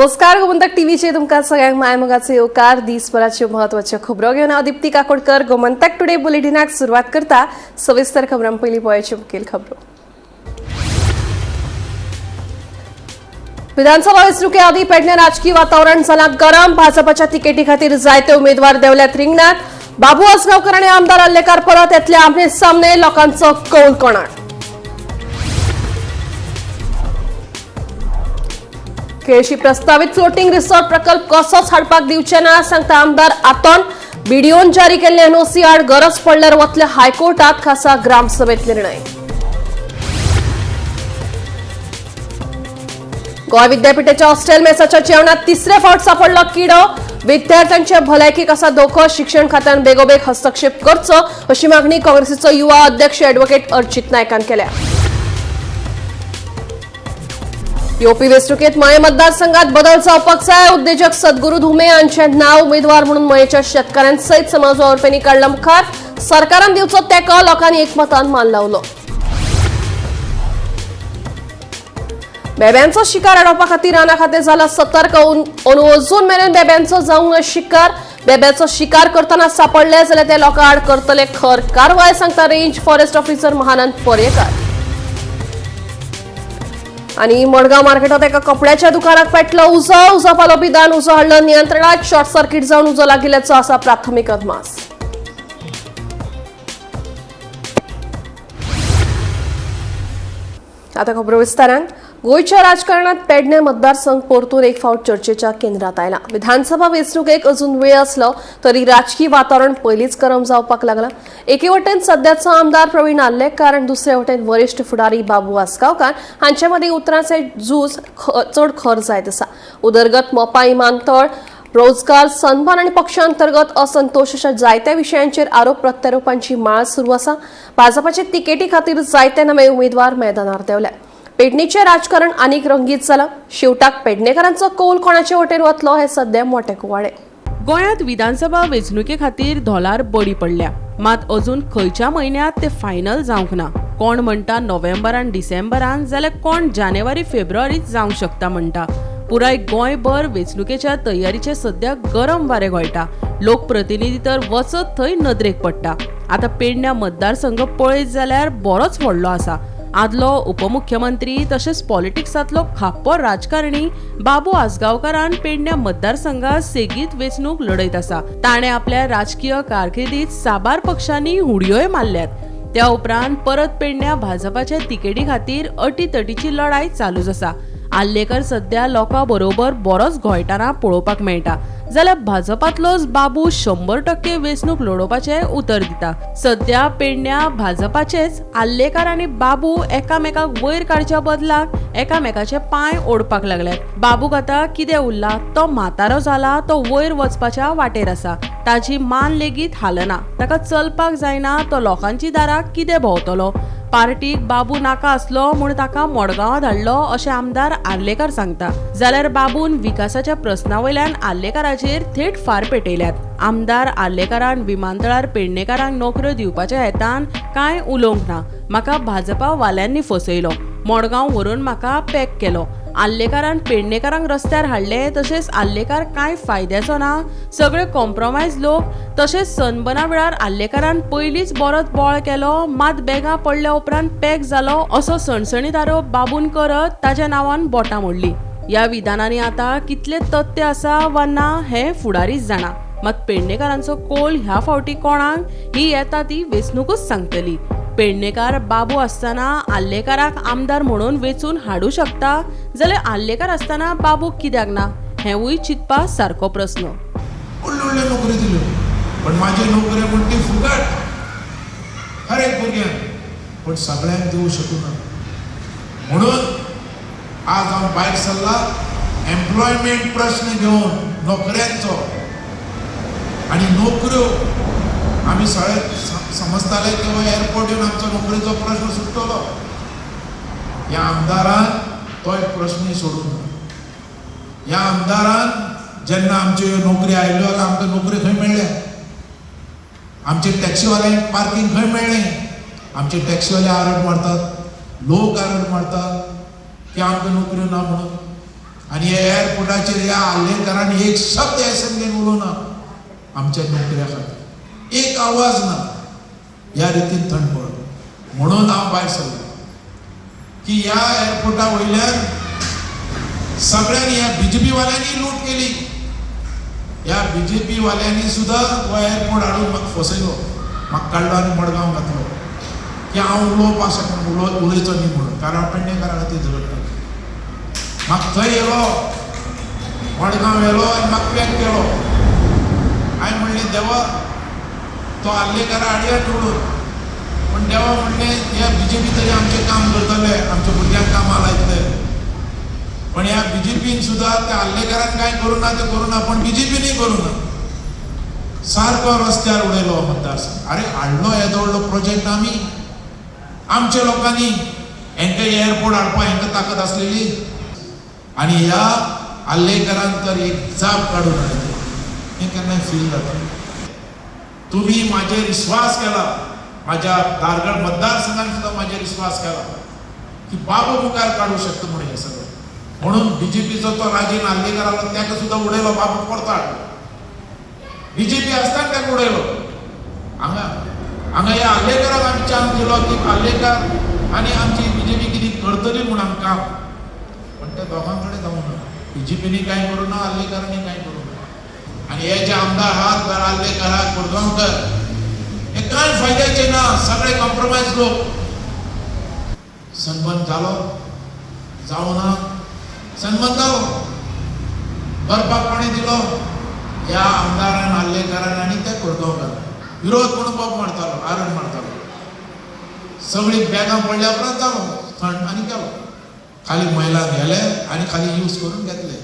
नमस्कार, गोमंतक टीव्हीचे तुमकां सगळ्यांक मायमोगाचो येवकार. दिसभराच्यो म्हत्वाच्यो खबरो घेवन हांव दीप्ती काकोडकर गोमंतक टुडे बुलेटिनाक सुरवात करता. सविस्तर खबरां पयलीं पळोवच्यो मुखेल खबरो. विधानसभा वेंचणुके आदीं पेडणे राजकी वातावरण जालां गरम. भाजपाच्या तिकेटी खातीर जायते उमेदवार देंवल्यात रिंगणात. बाबू आजगांवकर आनी आमदार आर्लेकार परत येतले आमने सामने. लोकांचो कौल कोणाक? केळशी प्रस्तावित फ्लोटिंग रिसॉर्ट प्रकल्प कसोच हाडपाक दिवचे ना, सांगता आमदार आतोन. बीडीओन जारी केल्ले एनओसी आड गरज पडल्यार वतले हायकोर्टात. खासा ग्रामसभेत निर्णय. गोंय विद्यापीठाच्या हॉस्टेल मेसाच्या जेवणात तिसरे फावट सापडलो किडो. विद्यार्थ्यांच्या भलायकेक आसा धोको. शिक्षण खात्यान बेगोबेग हस्तक्षेप करचो, अशी मागणी काँग्रेसीचो युवा अध्यक्ष ॲडव्होकेट अर्चित नायकान केल्या. येवपी वेंचणुकेत मये मतदारसंघात बदल जावपाक जाय. उद्देजक सद्गुरू धुमे हांचे नांव उमेदवार म्हणून मयेच्या शेतकाऱ्यांसयत समाज वावुरप्यांनी काडला मुखार. सरकारान दिवचो तेंको, लोकांनी एकमतान मान लावलो. बेब्यांचो शिकार आडोवपा खातीर राना खातें जाला सतर्क. अंदू अजून मेरेन बेब्यांचो जावंक ना शिकार. बेब्याचो शिकार करतना सापडले जाल्यार ते लोकां आड करतले खर कारवाय, सांगता range forest officer Mahanand Paryekar. आणि मडगांव मार्केटात एका कपड्याच्या दुकानाक पेटलो उजो. उजो पालोवपी दान उजो हाडलो नियंत्रणात. शॉर्ट सर्किट जावन उजो लागिल्ल्याचो आसा प्राथमीक अदमास. आता खबरो विस्तारान. गोंयच्या राजकारणात पेडणे मतदारसंघ परतून एक फावट चर्चेच्या केंद्रात आयला. विधानसभा वेंचणुकेक अजून वेळ आसलो तरी राजकी वातावरण पयलींच गरम जावपाक लागला. एके वटेन सद्याचो आमदार प्रवीण आर्लेकार आनी दुसरे वटेन वरिश्ठ फुडारी बाबू आसगांवकार हांचे मदीं उतरांचे झूज चड खर जायत आसा. उदरगत, मोपा इमानतळ, रोजगार, सन्मान आनी पक्षांतर्गत असंतोष अशा जायत्या विशयांचेर आरोप प्रत्यारोपांची माळ सुरू आसा. भाजपाचे तिकेटी खातीर जायते नवे उमेदवार मैदानार देंवले. पेडणेचें राजकारण आनीक रंगीत जालां. शेवटाक पेडणेकारांचो कौल कोणाचे वटेन वतलो हें सध्या मोटें कुवाडें. गोंयांत विधानसभा वेंचणुके खातीर धोलार बडी पडल्या, मात अजून खंयच्या म्हयन्यांत ते फायनल जावंक ना. कोण म्हणटा नोव्हेंबरान डिसेंबरान, जाल्यार कोण जानेवारी फेब्रुवारीत जावंक शकता म्हणटा. पुराय गोंयभर वेंचणुकेच्या तयारीचे सद्या गरम वारें घोळटा. लोकप्रतिनिधी तर वचत थंय नदरेक पडटा. आतां पेडण्या मतदारसंघ पळयत जाल्यार बरोच व्हडलो आसा. आदलो उपमुख्यमंत्री तशेंच पॉलिटिक्सांतलो खाप्पो राजकारणी बाबू आजगांवकारान पेडण्या मतदारसंघात सेगीत वेंचणूक लढयत आसा. ताणें आपल्या राजकीय कारकिर्दीत साबार पक्षांनी हुडयोय मारल्यात. त्या उपरांत परत पेडण्या भाजपाच्या तिकेटी खातीर अटीतटीची लढाय चालूच आसा. आर्लेकर सद्या लोकां बरोबर बरोच घोळटाना पळोवपाक मेळटा, जाल्यार भाजपांतलोच बाबू 100% वेंचणूक लढोवपाचें उतर दिता. सद्या पेडण्या भाजपाचेच आर्लेकार आनी बाबू एकामेकाक वयर काडच्या बदलाक एकामेकाचे पांय ओडपाक लागल्यात. बाबूक आतां कितें उरला? तो म्हातारो जाला, तो वयर वचपाच्या वाटेर आसा. ताजी मान लेगीत हालना, ताका चलपाक जायना, तो लोकांची दारां कितें भोंवतलो? पार्टीक बाबू नाका आसलो म्हूण ताका मडगांवां धाडलो अशें आमदार आर्लेकार सांगता, जाल्यार बाबून विकासाच्या प्रस्ना वयल्यान आर्लेकाराचेर थेट फार पेटयल्यात. आमदार आर्लेकारान विमानतळार पेडणेकारांक नोकऱ्यो दिवपाच्या हेतान कांय उलोवंक ना. म्हाका भाजपा वाल्यांनी फसयलो, मडगांव व्हरून म्हाका पॅक केलो. आर्लेकारान पेडणेकारांक रस्त्यार हाडले, तशेंच आर्लेकार कांय फायद्याचो ना, सगळे कॉम्प्रोमायज लोक. तशेंच सनबना वेळार आर्लेकारान पयलींच बरोच बोळ केलो, मात बेगां पडल्या उपरांत पॅक जालो असो सणसणीत आरोप बाबून करत ताच्या नांवान बोटां मोडली. ह्या विधानांनी आतां कितले तथ्य आसा वा ना हें फुडारीच जाणा, मात पेडणेकारांचो कोल ह्या फावटी कोणाक ही येता ती वेंचणुकूच सांगतली. पेडणेकार बाबू आसतना आर्लेकाराक आमदार म्हणून वेंचून हाडूं शकता, जाल्यार आर्लेकार आसतना बाबू कित्याक ना, हेंवूय चिंतपा सारको प्रस्न. व्हडल्यो व्हडल्यो नोकऱ्यो दिल्यो, पण म्हाजी नोकरी म्हण ती फुकट हर एक भुरग्यांक, पण सगळ्यांक दिवं शकना. म्हणून आज हांव भायर सरला एम्प्लॉयमेंट प्रश्न घेवन, नोकऱ्यांचो. आनी नोकऱ्यो आमी सगळे समजताले की हो एअरपोर्ट येवन आमचो नोकरेचो प्रश्न सुट्टलो. ह्या आमदारान तो एक प्रश्नूय सोडूंक ना. ह्या आमदारान जेन्ना आमच्यो ह्यो नोकरी आयल्यो जाल्यार आमकां नोकरी खंय मेळ्ळ्या? आमचे टॅक्सीवाल्यांक पार्कींग खंय मेळ्ळें? आमचे टॅक्सीवाले आरड मारतात, लोक आरड मारतात की आमकां नोकऱ्यो ना म्हणून. आनी ह्या एअरपोर्टाचेर ह्या आर्लेकरांनी एक शब्द एसेंब्लीन उलोवना आमच्या नोकऱ्या खातीर, एक आवाज ना. ह्या रितीन थंड पडलो. म्हणून हांव भायर सरलो की ह्या एअरपोर्टा वयल्यान सगळ्यांनी, ह्या बीजेपी वाल्यांनी लूट केली. ह्या बीजेपी वाल्यांनी सुद्दां हो एअरपोर्ट हाडून म्हाका फसयलो, म्हाका काडलो आनी मडगांव घातलो की हांव उलोवपाक शकना, उलयचो न्ही म्हणून, कारण हांव पेडणेकारा खातीर झगडटा. म्हाका थंय येयलो, मडगांव येयलो आनी म्हाका पॅक केलो. हांवें म्हणलें देवा तो आर्लेकारा हाडया निवडून, पूण देवा म्हणलें ह्या बीजेपी तरी आमचें काम करतले, आमच्या भुरग्यांक कामां लायतले. पण ह्या बीजेपीन सुद्दां त्या आर्लेकारान कांय करूं ना तें करूं ना, पण बीजेपीनूय करूं ना. सारको रस्त्यार उडयलो मतदारसंघ. अरे हाडलो येदो व्हडलो प्रोजेक्ट आमी, आमच्या लोकांनी हेंकां एअरपोर्ट हाडपाक हेंकां ताकद आसलेली. आनी ह्या आर्लेकरान तर एक जाप काडून हाडली. हें केन्नाय फील जाता. तुमी म्हाजेर विश्वास केला, म्हाज्या धारगळ मतदारसंघान सुद्दां म्हाजेर विश्वास केला की बाबू मुखार काडूं शकता म्हणून हें सगळें. म्हणून बीजेपीचो तो राजीन आर्लेकर आसलो ताका सुद्दां उडयलो, बाबू परतो हाडलो. बीजेपी आसतना ताका उडयलो. हांगा हांगा ह्या आर्लेकराक आमी चान्स दिलो की आर्लेकर आनी आमची बीजेपी कितें करतली म्हूण आमकां, पण त्या दोगां कडेन जावंक ना. बीजेपीनी कांय करूं ना, आर्लेकरांनी कांय करूं ना. आनी हे जे आमदार आहात आर्लेकर आहात, कोरगांवकर, हे कांय फायद्याचे ना, सगळे कॉम्प्रोमायज लोक. सनबर्न जालो जावं ना, सनबर्न जालो, करपाक कोणें दिलो? ह्या आमदारान, आर्लेकरान आनी त्या कोरगांवकारान. विरोध म्हणून बोब मारतालो, आरड मारतालो. सगळीं बॅगां पडल्या उपरांत जालो थंड आनी गेलो. खाली महिला गेले आनी खाली यूज करून घेतले.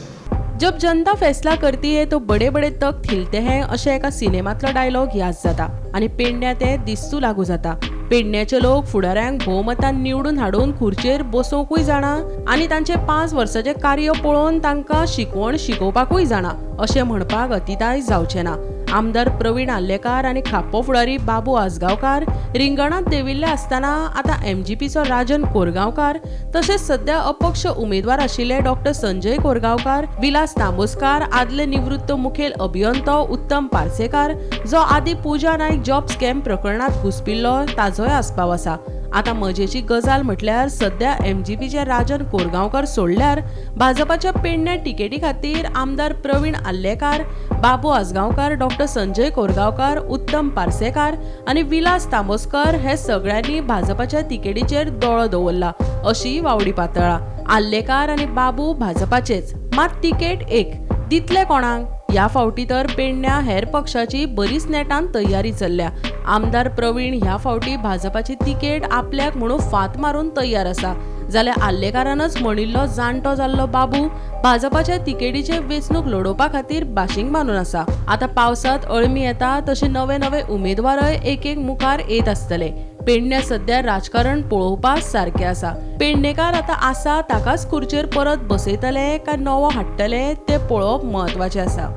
जब जनता फैसला करती है तो बडे बडे तख्त हिलते हैं, अशें एका सिनेमांतलो डायलॉग याद जाता आनी पेडण्या ते दिस्तू लागू जाता. पेडण्याचे लोक फुडाऱ्यांक भोवमतान निवडून हाडून खुर्चेर बसोवंकूय जाणा आनी तांचे 5 वर्साचें कार्य पळोवन तांकां शिकवण शिकोवपाकूय जाणा अशें म्हणपाक अतिताय जावचें ना. आमदार प्रवीण आर्लेकार आनी खापो फुडारी बाबू आजगांवकार रिंगणांत देंविल्ले आसतना आतां एमजीपीचो राजन कोरगांवकार तशेंच सद्या अपक्ष उमेदवार आशिल्ले डॉक्टर संजय कोरगांवकार, विलास तांबोस्कार, आदले निवृत्त मुखेल अभियंतो उत्तम पार्सेकार जो आदी पूजा नायक जॉब स्कॅम प्रकरणांत घुसपिल्लो ताजोय आस्पाव आसा. आतां मजेची गजाल म्हटल्यार सद्या एमजीपीचे राजन कोरगांवकर सोडल्यार भाजपाच्या पेडण्या तिकेटी खातीर आमदार प्रवीण आर्लेकार, बाबू आजगांवकार, डॉक्टर संजय कोरगांवकार, उत्तम पार्सेकार आनी विलास तांबोस्कर हे सगळ्यांनी भाजपाच्या तिकेटीचेर दोळो दवरला अशी वावडी पातळा. आर्लेकार आनी बाबू भाजपाचेच, मात तिकेट एक दितले कोणाक? ह्या फावटी तर पेडण्या हेर पक्षाची बरीच नेटान तयारी चल्ल्या. आमदार प्रवीण ह्या फावटी भाजपाची तिकेट आपल्याक म्हणून फात मारून तयार आसा, जाल्यार आर्लेकारानच म्हणिल्लो जाणटो जाल्लो बाबू भाजपाच्या तिकेटीचे वेंचणूक लडोवपा खातीर बाशींग बांदून आसा. आतां पावसांत अळमी येता तशे नवे नवे उमेदवारय एक एक मुखार येत आसतले. पेडण्या सद्या राजकारण पळोवपा सारकें आसा. पेडणेकार आतां आसा ताकाच खुर्चेर परत बसयतले काय नवो हाडटले तें पळोवप म्हत्वाचें आसा.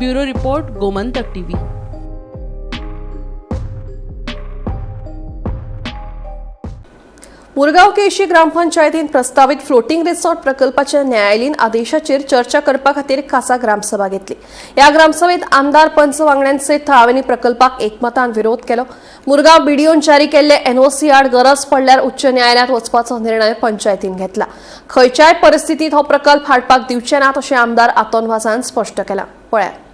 Bureau report, Gomantak TV. Murgaon Quelossim ग्रामपंचायतीन प्रस्तावित फ्लोटिंग रिसॉर्ट प्रकल्पाच्या न्यायालयीन आदेशाचेर चर्चा करपा खातीर खासा ग्रामसभा घेतली. ह्या ग्रामसभेत आमदार पंच वांगड्यांसयत थळाव्यांनी प्रकल्पाक एकमतान विरोध केलो. मुरगांव बीडीओन जारी केल्ले एनओसी आड गरज पडल्यार उच्च न्यायालयांत वचपाचो निर्णय पंचायतीन घेतला. खंयच्याय परिस्थितीत हो प्रकल्प हाडपाक दिवचे नात अशें आमदार आतोन वाजान स्पश्ट केलां. पळयात.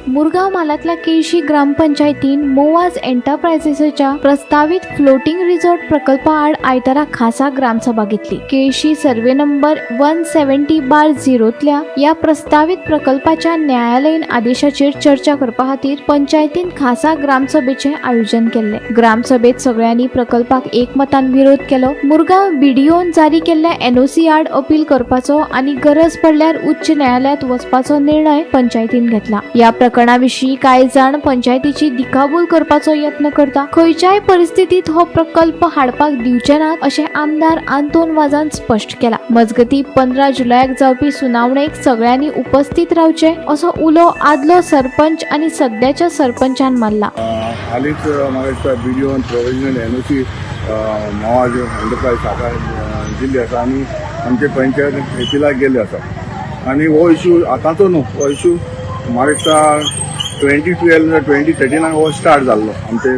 मुरगांव म्हालांतल्या केळशी ग्रामपंचायतीन मोवाज एंटरप्रायझेसाच्या प्रस्तावीत फ्लोटिंग रिसॉर्ट प्रकल्पा आड आयतारा खासा ग्रामसभा घेतली. केळशी सर्वे नंबर 170/0तल्या ह्या प्रस्तावीत प्रकल्पाच्या न्यायालयीन आदेशाचेर चर्चा करपा खातीर पंचायतीन खासा ग्रामसभेचें आयोजन केल्लें. ग्रामसभेत सगळ्यांनी प्रकल्पाक एकमतान विरोध केलो. मुरगांव बीडीओन जारी केल्ल्या एनओसी आड अपील करपाचो आनी गरज पडल्यार उच्च न्यायालयांत वचपाचो निर्णय पंचायतीन घेतला. ह्या प्रकरणाविशीं कांय जाण पंचायतीची दिकाभूल करपाचो यत्न करता. खंयच्याय परिस्थितीत हो प्रकल्प हाडपाक दिवचे नात अशें आमदार आंतोन वाजान स्पश्ट केला. मजगती 15 जुलयाक जावपी सुनावणेक सगळ्यांनी उपस्थित रावचे असो उलो आदलो सरपंच आनी सद्याच्या सरपंचान मारला. हालींच म्हाका दिसता बीडीओन प्रोविजनल एनओसी मोवाज एंटरप्रायज हाका दिल्ली आसा आनी आमचे पंचायत एपिलाक गेल्ले आसा. आनी हो इशू आतांचो न्हू, हो इशू म्हाका दिसता 2012 2013 हो स्टार्ट जाल्लो. आमचे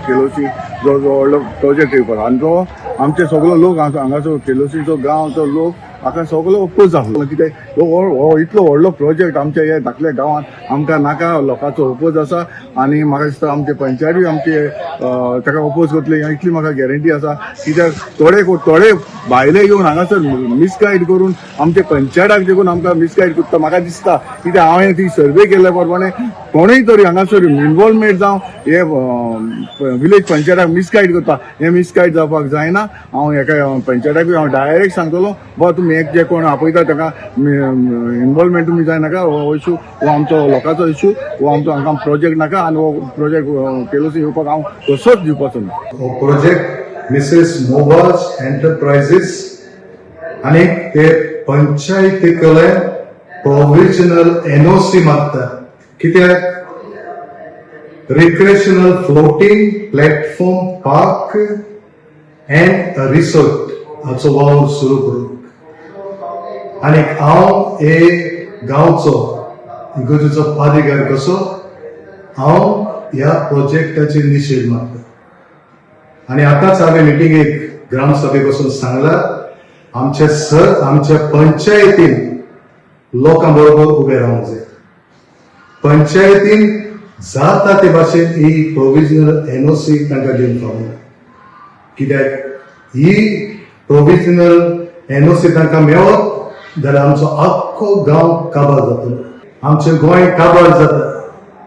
केलोसी जो जो व्हडलो प्रोजेक्ट येवपाचो आनी तो आमचे सगलो लोक हांगासर केलोसीचो गांवचो लोक हाका सगलो ओपोज जाल्लो. कित्याक हो इतलो व्हडलो प्रोजेक्ट आमच्या ह्या धाकल्या गांवांत आमकां नाका, लोकांचो ओपोज आसा. आनी म्हाका दिसता आमचे पंचायतूय आमचे ताका ओपोज करतले इतली म्हाका गॅरंटी आसा. कित्याक थोडे थोडे भायले येवन हांगासर मिसगायड करून आमचे पंचायताक देखून आमकां मिसगायड करता म्हाका दिसता. कित्याक हांवें ती सर्वे केल्ल्या प्रमाणे कोणूय तरी हांगासर इन्वॉल्वमेंट जावं हे विलेज पंचायताक मिसगायड करता. हें मिसगायड जावपाक जायना. हांव हेका पंचायताकूय हांव डायरेक्ट सांगतलो, बाबा तुमी एक जे कोण आपयता ताका इन्वॉल्वमेंट तुमी जायनाका. हो इशू हो आमचो लोकांचो इशू, हो आमचो हांगा प्रोजेक्ट नाका आनी हो प्रोजेक्ट केलोसी येवपाक हांव कसोच दिवपाचो ना. हो प्रोजेक्ट मिसेस मोबाज एंटरप्राइजेस आनी ते पंचायती कडेन प्रोविजनल एनओसी मागता, कित्याक recreational floating platform park and resort हाचो वावर सुरू करूंक. आनी हांव हे गांवचो इगर्जेचो पादिगार कसो हांव ह्या प्रोजेक्टाचेर निशेध मागता. आनी आतांच हांवें मिटिंगेक ग्रामसभेक वचून सांगला, आमच्या सर आमच्या पंचायतीन लोकां बरोबर उबें रावंक जाय. पंचायतीन जाता ते भाशेन ही प्रोविजनल एनओसी तांकां दिवंक फावना, कित्याक ही प्रोविजनल एनओसी तांकां मेळत जाल्यार आमचो आख्खो गांव काबार जातलो, आमचें गोंय काबार जाता.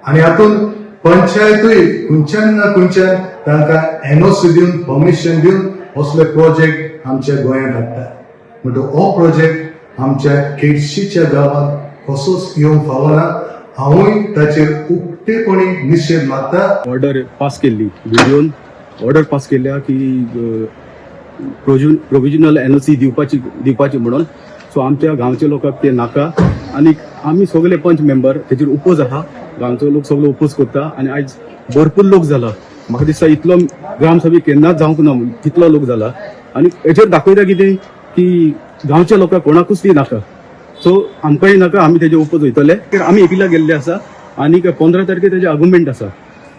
आनी हातूंत पंचायतूय खंयच्यान ना खंयच्यान तांकां एनओसी दिवन, परमिशन दिवन असले प्रोजेक्ट आमच्या गोंयांत हाडटा. म्हणटकर हो प्रोजेक्ट आमच्या केळशीच्या गांवांत कसोच येवंक फावना. हांवूय ताचेर उक्तेपणी निशेध मारता. ऑर्डर पास केल्ली, व्हिडियोन ऑर्डर पास केल्या की प्रोविजनल एनओसी दिवपाची म्हणून. सो आमच्या गांवच्या लोकांक ते नाका आनी आमी सगळे पंच मेंबर तेजेर ओपोज आहा. गांवचो लोक सगळे ओपोज करता आनी आयज भरपूर लोक जाला. म्हाका दिसता इतलो ग्रामसभेक केन्नाच जावंक ना तितलो लोक जाला. आनी हेचेर दाखयता कितें की गांवच्या लोकांक कोणाकूच ती नाका. सो आमकांय नाका, आमी तेजे ओपोज वयतले. आमी एपिला गेल्ले आसा आनी 15 तारखेर तेजे आर्ग्युमेंट आसा.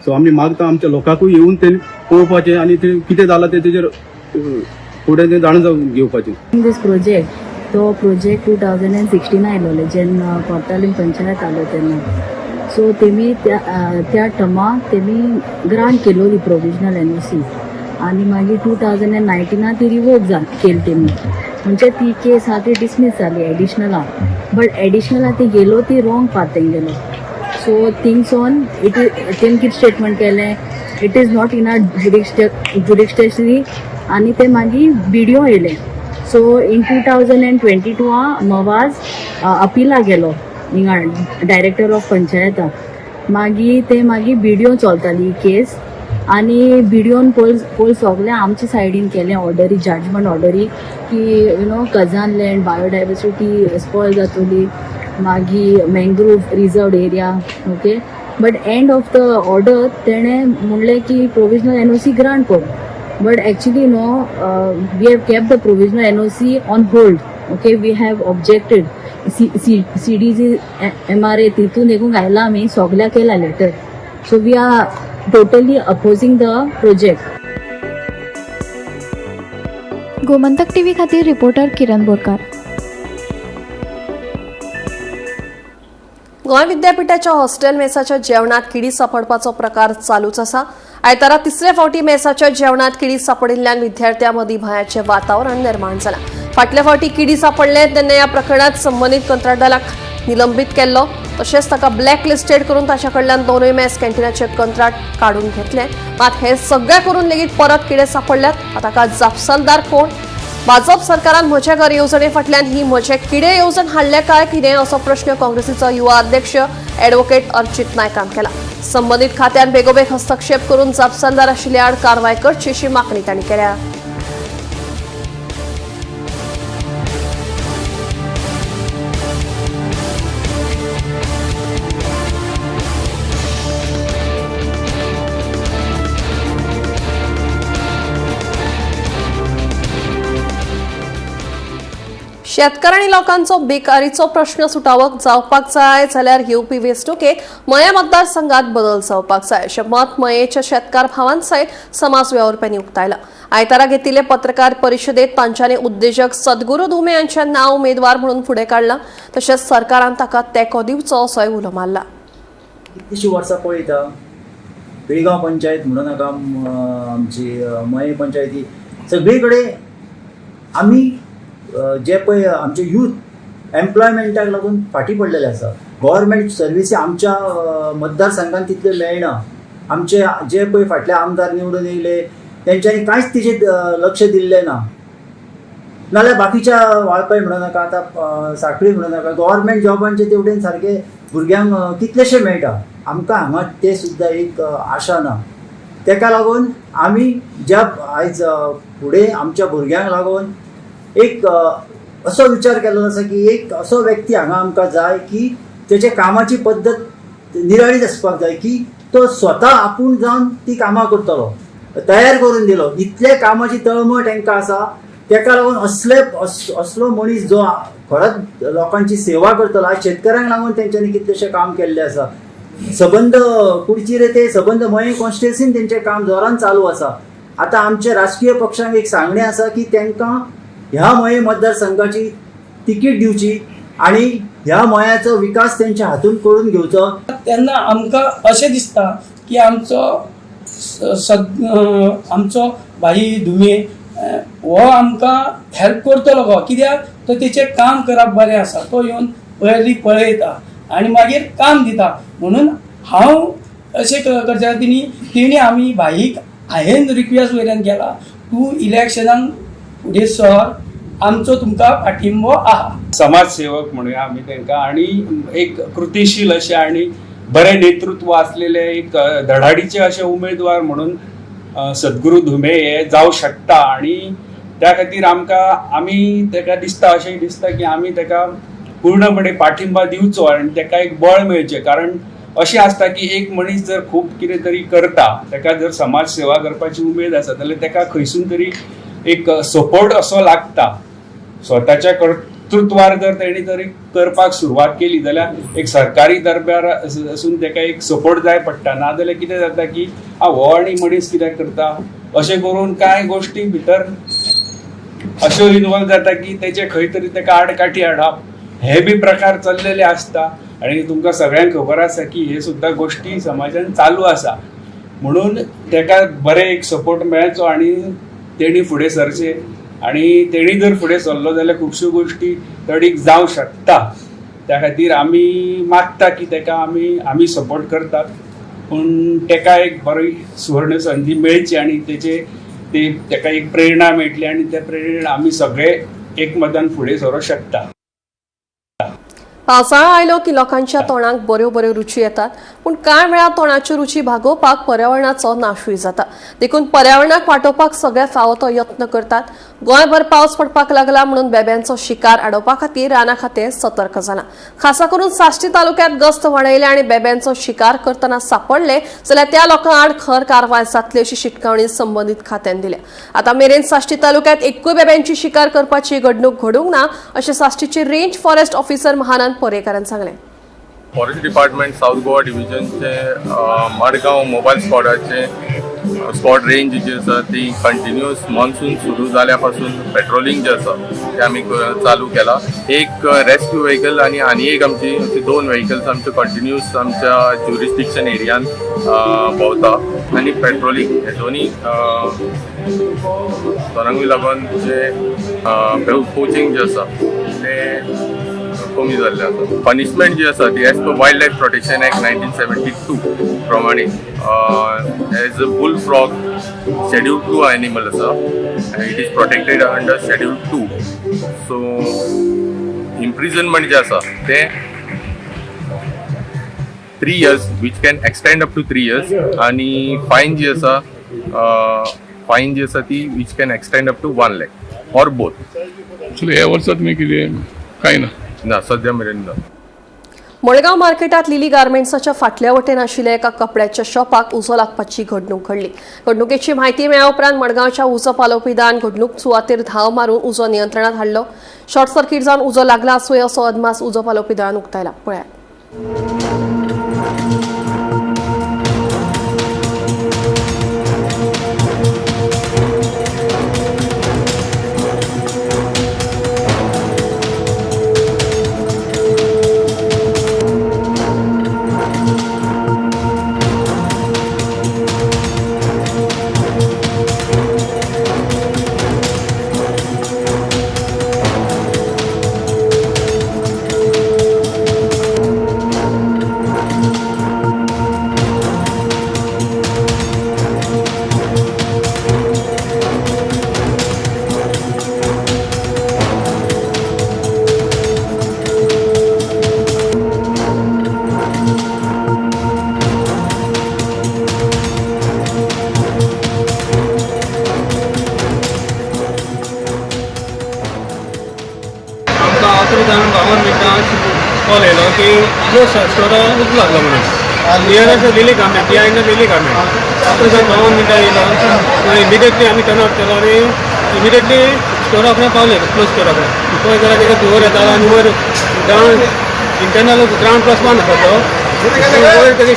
सो आमी मागता आमच्या लोकांकूय येवन ते पळोवपाचें आनी ते कितें जालां तें तेजेर फुडें तें जाणून जावन घेवपाचें. दीस प्रोजेक्ट, तो प्रोजेक्ट 2016 आयलोले जेन्ना कोर्टालीम पंचायत आलो तेन्ना. सो तेमी त्या टर्माक तेमी ग्रांट केलोली प्रोविजनल एनओसी आनी मागीर 2019 ती रिवोक जा केली तेमी. म्हणजे ती केस आहा ती डिसमीस जाली एडिशनला, बट एडिशनला ती गेलो ती रॉंग पाथ गेलो. सो थिंग्स ऑन it तेमी कितें स्टेटमेंट केलें, it is not in our jurisdiction. आनी ते मागीर बिडिओ येयले. सो इन 2022 मवाज अपिला गेलो हिंगा डायरेक्टर ऑफ पंचायता. मागीर ते मागीर बिडिओ चलताली ही केस आनी बिडिओन पयल पयल सगळें आमच्या सायडीन केलें ऑर्डरी, जजमेंट ऑर्डरी की khazan land biodiversity spoil जातली, मागीर mangrove reserved area, okay. But end of the order तेणें म्हणलें की प्रोविजनल एनओसी ग्रांट कर. But actually no, we have kept the provisional NOC on hold, okay. We have objected CDG MRA तितून देखून घायला आमी सगळ्या केला letter. So we are totally opposing the project. Gomantak TV खातीर रिपोर्टर किरण बोरकार. गोंय विद्यापीठाच्या hostel मेसाच्या जेवणात किडी सापडपाचो प्रकार चालूच आसा. आयतारा तिसरे फावटी मेसाच्या जेवणात किडी सापडिल्ल्यान विद्यार्थ्यां मदीं भंयाचें वातावरण निर्माण जालां. फाटल्या फावटी किडी सापडले तेन्ना ह्या प्रकरणात संबंदीत कंत्राटदाराक निलंबीत केल्लो, तशेंच ताका ब्लॅक लिस्टेड करून ताच्या कडल्यान दोनूय मेस कॅन्टीनाचे कंत्राट काडून घेतले. मात हे सगळे करून लेगीत परत किडे सापडल्यात. ताका जापसालदार कोण? भाजप सरकारान म्हजें घर येवजणे फाटल्यान ही म्हजे किडे येवजण हाडल्या काय कितें, असो प्रश्न काँग्रेसीचो युवा अध्यक्ष ॲडव्होकेट अर्चित नायकान केला. संबंदीत खात्यान बेगोबेग हस्तक्षेप करून जापसालदार आशिल्ल्या आड कारवाय करची अशी मागणी तांणी केल्या. शेतकार आनी लोकांचो बेकारीचो प्रश्न सुटावो जावपाक जाय जाल्यार येवपी वेंचणुकेत मयें मतदारसंघात बदल जावपाक जाय अशें मत मयेच्या शेतकार भावां सयत समाज वेव्हारप्यांनी उक्तायलां. आयतारा घेतिल्ले पत्रकार परिशदेत तांच्यांनी उद्देजक सद्गुरू धुमे यांचें नांव उमेदवार म्हणून फुडें काडलां. तशेंच सरकारान ताका तेंको दिवचो असोय उलो मारला. कितलींशीं वर्सां पळयता, पिळगांव पंचायत म्हणूं नाका, आमची मयें पंचायती, सगळी कडेन आमी जे पळय आमचे यूथ एम्प्लॉयमेंटाक लागून फाटीं पडलेले आसा. गव्हर्मेंट सर्विसी आमच्या मतदारसंघान तितल्यो मेळना. आमचे जे पळय फाटले आमदार निवडून येयले तेंच्यांनी कांयच तिचेर लक्ष दिल्लें ना. नाल्यार बाकीच्या वाळपय म्हणूं नाका, आतां सांखळी म्हणूं नाका, गव्हर्मेंट जॉबांचे तेवटेन सारके भुरग्यांक कितलेशे मेळटा. आमकां हांगा ते सुद्दां एक आशा ना. तेका लागून आमी ज्या आयज फुडें आमच्या भुरग्यांक लागून एक असो विचार केल्लो आसा की एक असो व्यक्ती हांगा आमकां जाय की तेच्या कामाची पद्दत निराळीच आसपाक जाय, की तो स्वता आपूण जावन ती कामां करतलो, तयार करून दिलो इतले कामाची तळमळ तांकां आसा. तेका लागून असले असलो मनीस जो खरोच लोकांची सेवा करतलो. आज शेतकऱ्यांक लागून तेंच्यांनी कितलेशें काम केल्लें आसा. सबंद कुडची रे ते सबंद मयें कॉन्स्टिट्युन्सीन तेंचें काम जोरान चालू आसा. आतां आमचे राजकीय पक्षांक एक सांगणें आसा की तांकां ह्या मयें मतदारसंघाची तिकीट दिवची आनी ह्या मयाचो विकास तेंच्या हातून करून घेवचो. तेन्ना आमकां अशें दिसता की आमचो आमचो भाई धुमे हो आमकां हेल्प करतलो गो, कित्याक तो तेचें काम करप बरें आसा. तो येवन पयलीं पळयता आनी मागीर काम दिता. म्हणून हांव अशें करचें तेणी आमी भाईक हांवें रिक्वेस्ट वयल्यान केला, तूं इलेक्शनाक फुडें सर, आमचो तुमकां पाठिंबो आहा. समाजसेवक म्हणूया आमी तांकां, आनी एक कृतीशील अशे आनी बरें नेतृत्व असलेले एक धडाडीचे अशे उमेदवार म्हणून सद्गुरू धुमे हे जावं शकता. आनी त्या खातीर आमकां आमी ताका दिसता, अशें दिसता की आमी ताका पूर्णपणे पाठिंबा दिवचो आनी ताका एक बळ मेळचें. कारण अशें आसता की एक मनीस जर खूब कितें तरी करता, ताका जर समाज सेवा करपाची उमेद आसा जाल्यार ताका खंयसून तरी एक सपोर्ट असो लागता. स्वताच्या कर्तृत्वार जर तेणी तरी करपाक सुरवात केली जाल्यार एक सरकारी दरबार आसून ताका एक सपोर्ट जाय पडटा. नाजाल्यार कितें जाता की हो आनी मनीस कित्याक करता अशें करून कांय गोश्टी भितर अश्यो इनवॉल्व जाता की तेचे खंय तरी ताका आडकाठी हाडप हे बी प्रकार चल्लेले आसता. आनी तुमकां सगळ्यांक खबर आसा की हे सुद्दां गोश्टी समाजान चालू आसा. म्हणून ताका बरें एक सपोर्ट मेळचो आनी तेणी फुडें सरचें. आनी तेणी जर फुडें सरलो जाल्यार खुबश्यो गोश्टी तडीक जावं शकता. त्या खातीर आमी मागता की ताका आमी सपोर्ट करतात, पूण ताका एक बरी सुवर्ण संदी मेळची आनी तेचे ते ताका एक प्रेरणा मेळटली आनी त्या प्रेरणेन आमी सगळे एकमतान फुडें सरूंक शकता. पावसाळो आयलो की लोकांच्या तोंडाक बऱ्यो बऱ्यो रुची येतात, पूण कांय वेळा तोंडाच्यो रुची भागोवपाक पर्यावरणाचो नाशूय जाता. देखून पर्यावरणाक वाटोवपाक सगळे फावो तो यत्न करतात. गोंयभर पावस पडपाक लागला म्हणून बेब्यांचो शिकार आडोवपा खातीर राना खातें सतर्क जालां. खासा करून साश्टी तालुक्यांत गस्त वाडयल्या आनी बेब्यांचो शिकार करतना सापडले जाल्यार त्या लोकां आड खर कारवाय जातली अशी शिटकावणी संबंदीत खात्यान दिल्या. आतां मेरेन साश्टी तालुक्यांत एकूय बेब्यांची शिकार करपाची घडणूक घडूंक ना अशें साश्टीचे रेंज फॉरेस्ट ऑफिसर महानंद पर्येकारान सांगलें. फॉरेस्ट डिपार्टमेंट साऊथ गोवा डिव्हिजनचे मडगांव मोबायल स्क्वॉडाचे स्क्वॉड रेंज जी आसा ती कंटिन्युअस मॉन्सून सुरू जाल्या पासून पेट्रोलिंग जे आसा ते आमी चालू केला. एक रेस्क्यू व्हेकल आनी आनी एक आमची अशी दोन व्हेकल्स आमचे कंटिन्युअस आमच्या ज्युरिस्डिक्शन एरियान भोंवता आनी पेट्रोलिंग हे दोनी दोनांकूय लागून जे पोचिंग जे आसा ते कमी जाल्लें आसा. पनिशमेंट जी आसा ती as per Wild Life Protection Act 1972 प्रमाणे, as a bull frog Schedule 2 animal आसा, it is protected under Schedule 2, so imprisonment जे आसा ते 3 years, which can extend up to 3 years, आनी फायन जी आसा ती which can extend up to 1 lakh or both. Actually ह्या वर्सात मी कितें कांय ना. ना, सद्या मेरेन ना. मडगांव मार्केटात लिली गार्मेंट्साच्या फाटल्या वटेन आशिल्ल्या एका कपड्याच्या शॉपाक उजो लागपाची घडणूक घडली. घडणुकेची म्हायती मेळ्ळ्या उपरांत मडगांवच्या उजो पालोवपी दळान घडणूक सुवातेर धांव मारून उजो नियंत्रणात हाडलो. शॉर्ट सर्किट जावन उजो लागला आसूं असो अदमास उजो पालोवपी दळान उक्तायला. पळयात. कॉल येयलो की स्टोरा उजो लागलो म्हणून nearest Lily garment behind the Lily garment. after 52 मिनटां येयलो इमिडिएटली आमी टर्न आउट केलो आनी इमिडिएटली स्टोरा कडेन पावले क्लोज स्टोरा कडेन पळय जाल्यार तेका धुंवर येतालो आनी वयर ग्रावंड इंटरनल ग्रावंड प्लस 1 आसा तो वयर तेजे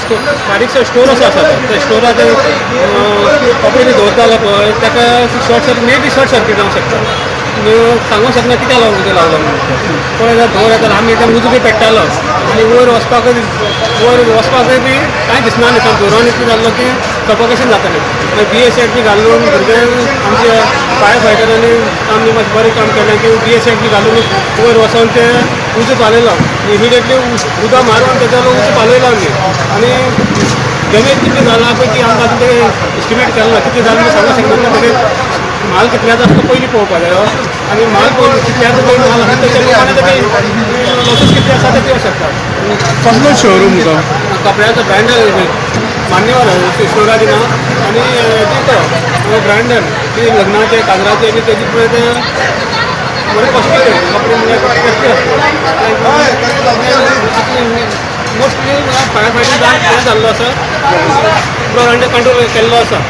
बारीकसो स्टोर असो आसा त्या स्टोराचेर कपडे बी दवरतालो पळय ताका short circuit may be short circuit जावंक शकता. सांगूंक शकना कित्याक लागून उजो लागलो म्हणून. पळय जाल्यार धुंवर येतालो आमी एकदम उजो बी पेट्टालो आनी वयर वचपाकय बी कांय दिसना न्ही, धुंवरान इतलें जाल्लो की सफोकेशन जातालें. मागीर BSF बी घालून भुरग्यांक आमच्या फायर फायटरांनी आमी मातशें बरें काम केलें की BSF बी घालून वयर वचोन ते उजो पालयलो. इमिडिएटली उदक मारून तेजो उजो पालयलो आमी आनी डॅमेज कितली जाला पळय ती आमकां आतां तें एस्टिमेट केलें ना कितलें जालें तें सांगूंक शकना. माल कितल्याचो आसा तो पयलीं पळोवपाक जायो आनी माल कितल्याचो पयलीं माल आसा तेच्या प्रमाणे तेजे लॉसीस कितले आसा ते दिवंक शकता. कसलो शोरूम तो? कपड्याचो ब्रँडर मान्यवर स्टोराची ना आनी तो ब्रँडर ती लग्नाचे काजराचे बी तेजी पळय ते बरें कॉस्टली कपडे म्हणल्यार कॉस्टली आसता. मोस्टली फायर फायटींग हें जाल्लो आसा अंडर कंट्रोल केल्लो आसा.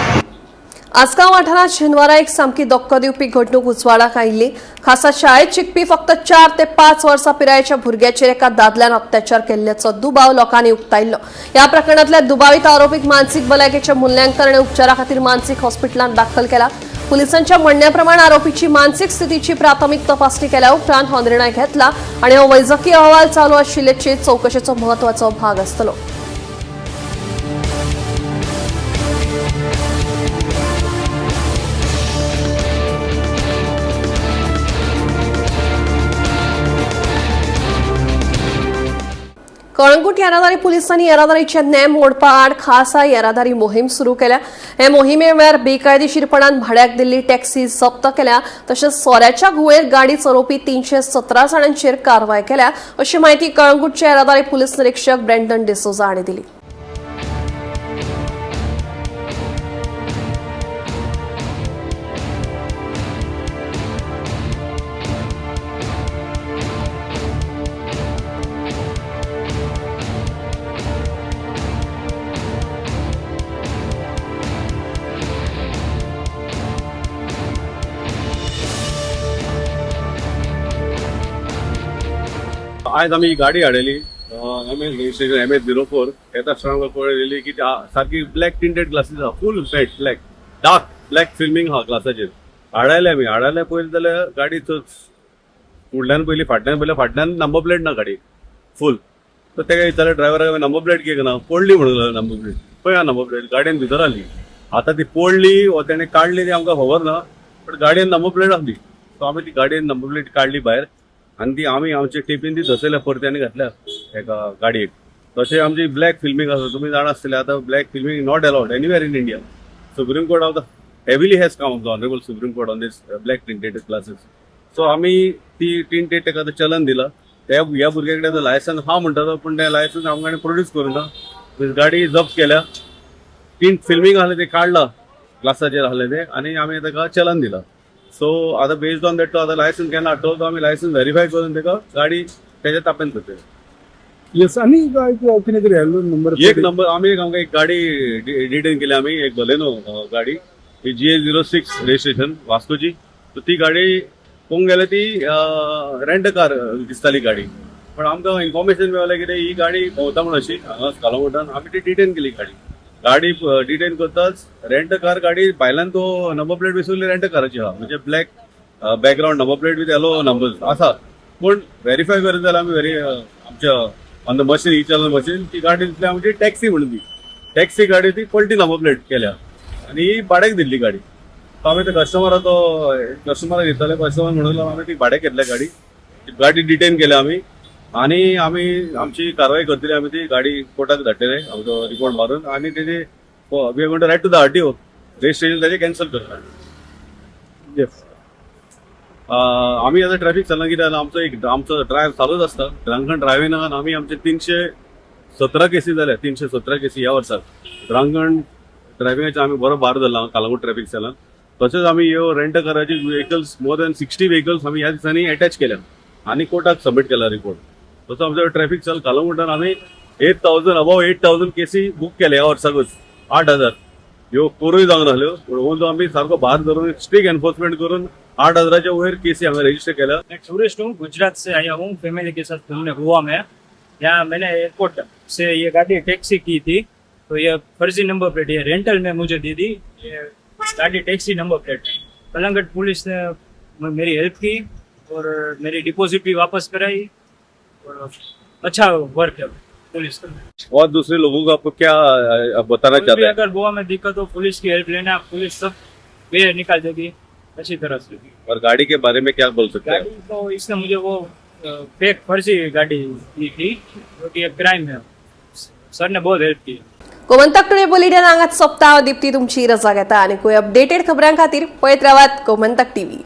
आसगांव वाठारांत शेनवारा एक सामकी धक्को दिवपी घडणूक उजवाडाक आयिल्ली. खासा शाळेत शिकपी फक्त 4 ते 5 वर्सां पिरायेच्या भुरग्याचेर एका दादल्यान अत्याचार केल्ल्याचो दुबाव लोकांनी उक्तायल्लो. ह्या प्रकरणांतल्या दुबावीत आरोपीक मानसीक भलायकेचें मुल्यांकन आनी उपचारा खातीर मानसीक हॉस्पिटलांत दाखल केला. पुलिसांच्या म्हणण्या प्रमाण आरोपीची मानसीक स्थितीची प्राथमीक तपासणी केल्या उपरांत हो निर्णय घेतला आनी हो वैजकी अहवाल चालू आशिल्ल्याचे चवकशेचो म्हत्वाचो भाग आसतलो. कळंगूट येरादारी पुलिसांनी येरादारीचे नेम मोडपा आड खासा येरादारी मोहीम सुरू केल्या. हे मोहिमे वेळार बेकायदेशीरपणान भाड्याक दिल्ली टॅक्सी जप्त केल्या तशेंच सोऱ्याच्या घुंवळेर गाडी चलोवपी 317 जाणांचेर कारवाय केल्या अशी म्हायती कळंगूटचे येरादारी पुलीस निरीक्षक ब्रँडन डिसोजा हांणी दिली. आयज आमी गाडी हाडली MH registration MH 04 येता आसतना पळयली की सारकी ब्लॅक टिंटेड ग्लासीस आहा, full black dark black filming आहा ग्लासाचेर. हाडायले आमी, हाडायले पयलीं जाल्यार गाडी फुडल्यान पयली फाटल्यान पयली, फाटल्यान नंबर प्लेट ना गाडी फूल. तर तेका विचारलें ड्रायव्हराक नंबर प्लेट कित्याक ना, पडली म्हणून नंबर प्लेट. पळय हा नंबर प्लेट गाडयेन भितर आसली. आतां ती पडली वो तेणें काडली ती आमकां खबर ना, बट गाडयेन नंबर प्लेट आसली. सो आमी ती गाडयेन नंबर प्लेट काडली भायर आनी ती आमी आमचे टेपीन ती दसयल्या परती आनी घातल्या एका गाडयेक. तशें आमची ब्लॅक फिल्मींग आसा, तुमी जाणा आसतले आतां black filming not allowed anywhere in India. Supreme Court of the heavily has come the honourable Supreme Court on this black tinted glasses. So आमी ती टिंटेड ताका आतां चलन दिला. त्या ह्या भुरग्या कडेन आतां लायसन्स आहा म्हणटा तो, पूण तें लायसन्स आमकां प्रोड्यूस करूं ना. गाडी जप्त केल्या, टिंट फिल्मींग आहलें तें काडलां ग्लासाचेर आहलें तें आनी आमी ताका चलन दिलां. सो आतां बेस्ड ऑन that तो आतां लायसन्स केन्ना हाडटलो तो आमी लायसन्स व्हेरीफाय करून ताका गाडी तेच्या ताब्यांत करतले. येस, आनी कितें तरी आयलो नंबर. एक नंबर आमी एक आमकां एक गाडी डिटेन केली आमी, एक बलेनो गाडी, GA 06 registration वास्कोची. सो ती गाडी पळोवंक गेल्यार ती रेंट कार दिसताली गाडी, पण आमकां इन्फॉर्मेशन मेळलें कितें ही गाडी भोंवता म्हूण अशी हांगा कालंगुटान. आमी ती डिटेन केली गाडी. गाडी डिटेन करताच रेंट कार गाडी भायल्यान तो नंबर प्लेट विसरली, रेंट काराची आहा, म्हणजे black background number plate with yellow numbers आसा. पूण व्हेरीफाय करत जाल्यार आमी व्हेरी आमच्या on the machine, e-challan machine, ती गाडी दिसली आमची टॅक्सी म्हणून. ती टॅक्सी गाडी, ती पलटी नंबर प्लेट केल्या आनी ही भाड्याक दिल्ली गाडी. सो आमी ते कस्टमराचो कस्टमराक दिताले, कस्टमर म्हणून आमी ती भाड्याक घेतल्या गाडी. ती गाडी डिटेन केल्या आमी आनी आमी आमची कारवाई करतली. आमी ती गाडी कोर्टाक धाडटले आमचो रिपोर्ट मारून आनी तेजी we going to write to the RTO, registration ताजें कॅन्सल करता. येस, आमी आतां ट्रॅफिक चलना. कितें जालां, आमचो एक आमचो ड्रायव्ह चालूच आसता ड्रंकन ड्रायव्हिंगान. आमी आमचे 317 केसी जाल्या, 317 केसी ह्या वर्साक ड्रंकन ड्रायव्हिंगाचे. आमी बरो भार धरला कालांगूट ट्रॅफिक सेलान. तशेंच आमी ह्यो rent काराचे vehicles, more than 60 vehicles आमी ह्या दिसांनी अटॅच केल्या आनी कोर्टाक सबमीट केला रिपोर्ट. तसो आमचो ट्रॅफिक सेल कालांगुटान आमी 8,000, above 8,000 केसी बूक केले ह्या वर्साकूच, 8,000. ह्यो कोरूय जावंक नासल्यो, पूण आमी सारको भार धरून स्ट्रीक एनफोर्समेंट करून 8,000च्या वयर केसी हांगा रजिस्टर केल्या. मैं टूरिस्ट हूँ, गुजरात से आया हूँ फैमिली के साथ घूमने गोवा में. यहाँ मैंने एयरपोर्ट से ये गाड़ी टैक्सी की थी, तो ये फर्जी नंबर प्लेट, ये रेंटल में मुझे दे दी. ये गाड़ी taxi number plate. Calangute police ने मेरी हेल्प की और मेरी डिपॉजिट भी वापस कराई और अच्छा वर्क है पुलिस का. और दूसरे लोगों को आपको क्या बताना कोई चाहते भी हैं? अगर गोवा में दिक्कत हो, पुलिस की हेल्प लेना. पुलिस सब वे निकाल देगी अच्छी तरह से. और गाड़ी के बारे में क्या बोल सकते हैं? गाड़ी तो इसने मुझे वो फेक फर्जी गाड़ी दी थी, जो कि एक क्राइम है. सर ने बहुत हेल्प की. गोमंतक टुडे बुलेटिन हांगाच सोंपता. दीप्ती तुमची रजा घेता आनी अपडेटेड खबरां खातीर पळयत रावात गोमंतक टीव्ही.